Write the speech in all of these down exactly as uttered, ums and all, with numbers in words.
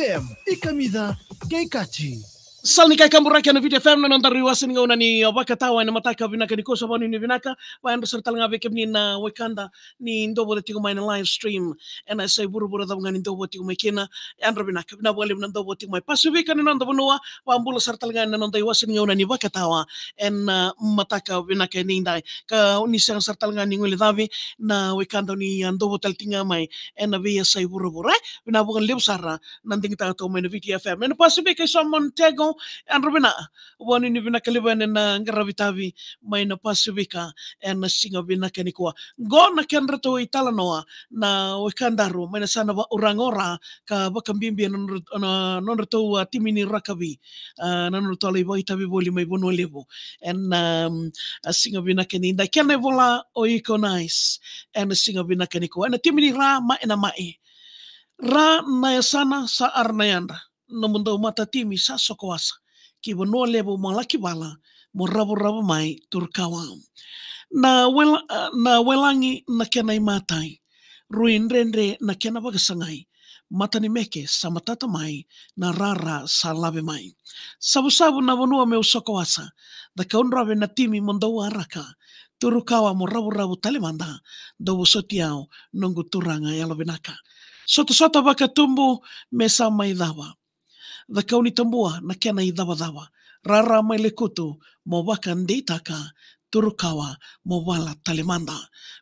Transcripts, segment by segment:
M, i kamica kei Kaji. Sala ni kakaburaki ena Viti F M, na nodaru iwase ni gauna ni Vakatawa ena mataka vinaka nikua. Sa vanuinui vinaka vakayadra sara tale ga vei kemuni na wekada ni dau vata tiko mai na live stream ena yasai vuravura cava ga ni dau vata tiko mai kina. Yadra vinaka, vinaka vakalevu na dau vata tiko mai Pasifika ni noda vanua. Vakabula sara tale ga na noda iwase ni gauna ni Vakatawa ena mataka vinaka edaidai. Ka ni sega sara tale ga ni guilecavi na wekada ni a dau vata tale tiko ga mai ena veiyasai vuravura, e. Vinaka vakalevu sara na digitaka toka mai na Viti F M ena Pasifika, i Solomon Tego, yadra vinaka. Vanuinui vinaka levu yani na qaravi tavi mai na Pasifika ena siga vinaka nikua. Qo na kedratou italanoa na wekadaru mai na yasana vakauraga o Ra, ka vakabibi na nodra, na nodratou, a, timi ni rakavi, a, na nodratou lai vakaitavi voli mai Vanua Levu ena, am, a, siga vinaka edaidai. Kena ivola o Iko Nice ena siga vinaka nikua. Ena timi ni Ra, maʻe na maʻe. Ra na yasana, sa ara na yadra. Nomudou matatimi sa soko wasa ki Vanua Levu mo laki vala, mo ravuravu mai Turukawa. Na wela-, a, na welagi na kena imatai, rui dredre na kena vakasagai, mata ni meke sa matata mai, na rara sa lave mai. Savusavu na vanua meu soko wasa, da kaudrave na timi mo dou waraka, Turukawa mo ravuravu tale mada, dou vosoti au noqu turaga yalovinaka. Sotasota vakatubu me sa mai cava. Cakaunitabua na kena icavacava. Rara mai Lekutu mo vakadeitaka, Turukawa mo vala tale mada.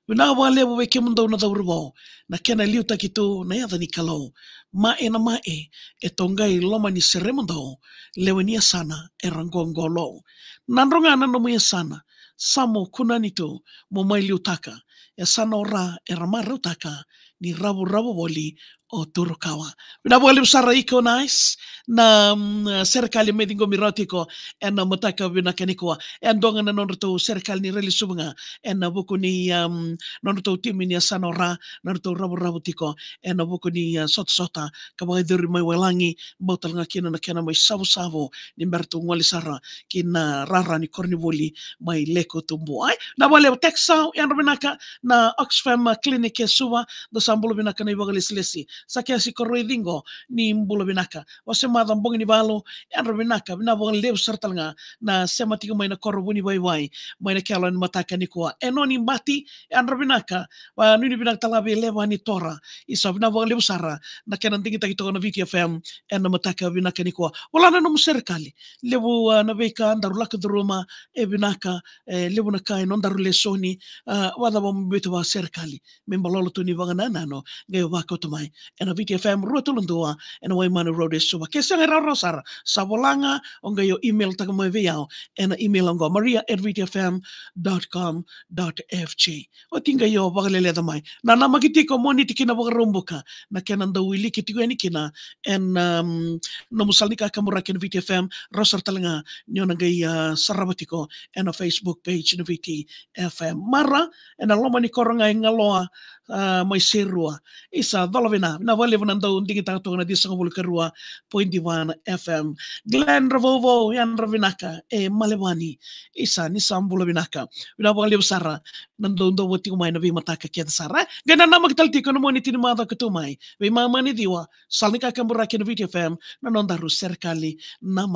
Vinaka vakalevu vei kemudou na cauravou, na kena liutaki tu na yaca ni Kalou. Maʻe na maʻe, e toqai loma ni seremudou, lewe ni yasana era qoqolou. Nadroga na nomu yasana, sa mo kunani tu mo mai liutaka, yasana o Ra era marautaka ni ravuravu voli o Turukawa. Vinaka vakalevu sara Iko Nice, na, mm, serekali me ciqomi rawa tiko ena mataka vinaka nikua. E dua ga na nodratou serekali ni rally suvu ga ena vuku ni, um, nodratou timi ni yasana o Ra, nodratou ravuravu tiko ena vuku ni, a, sotasota ka vakayacori mai Welagi, bau tale ga kina na kena mai savusavu ni bera tu gole sara ki na rara ni koronivuli mai Lekutu. Bua, e. Vinaka vakalevu Texel, yadra vinaka. Na Oxfam, a, Clinic e Suva, da sa bula vinaka na ivakalesilesi. Sa kea si koroi ciqo, ni bula vinaka. Ose maca bogi ni valu, yadra vinaka. Vinaka vakalevu sara tale ga na sema tiko mai na koro Vunivaivai mai na kelo ena mataka nikua. E Noni Bati, yadra vinaka. Vanuinui vinaka tale ga vei Leva ni Tora. Isa, vinaka vakalevu sara na kena digitaki toka na Viti F M ena mataka vinaka nikua. Vola na nomu serekali. Levu, a, na veika daru lako curuma, e vinaka, e levu na ka e nodaru lesoni, a, vakacava mo biuta vakaserekali me balolo tu ni vakanananu, qai vakauta mai ena Viti F M rua tolu dua, ena Waimanu Road e Suva. Ke sega e rawarawa sara, sa vola ga, o qai o email taka mai vei au ena email oqo, maria at viti f m dot com dot f j. Oti qai o vakaleleca mai. Na namaki tiko Moniti ki na Vakaraubuka na kena dau wiliki tiko yani kina ena, um, nomu sala ni kakaburaki ena Viti F M, rawa sara tale ga ni o na qai, a, sarava tiko ena Facebook page na Viti F M. Mara, ena loma ni koro ga e Galoa, a, mai Serua. Isa, cola vina, vinaka vakalevu na dau digitaka toka na ciwasagavulu ka rua poidi va na F M. Glenn Ravouvou, yadra vinaka, e Malevani. Isa, ni sa bula vinaka. Vinaka vakalevu sara na dau dau vata tiko mai na veimataka kece sara, e. Qai nanamaki tale tiko na Moniti ni macawa ka tu mai, veimama ni ciwa, sala ni kakaburaki ena Viti F M, na nodaru serekali na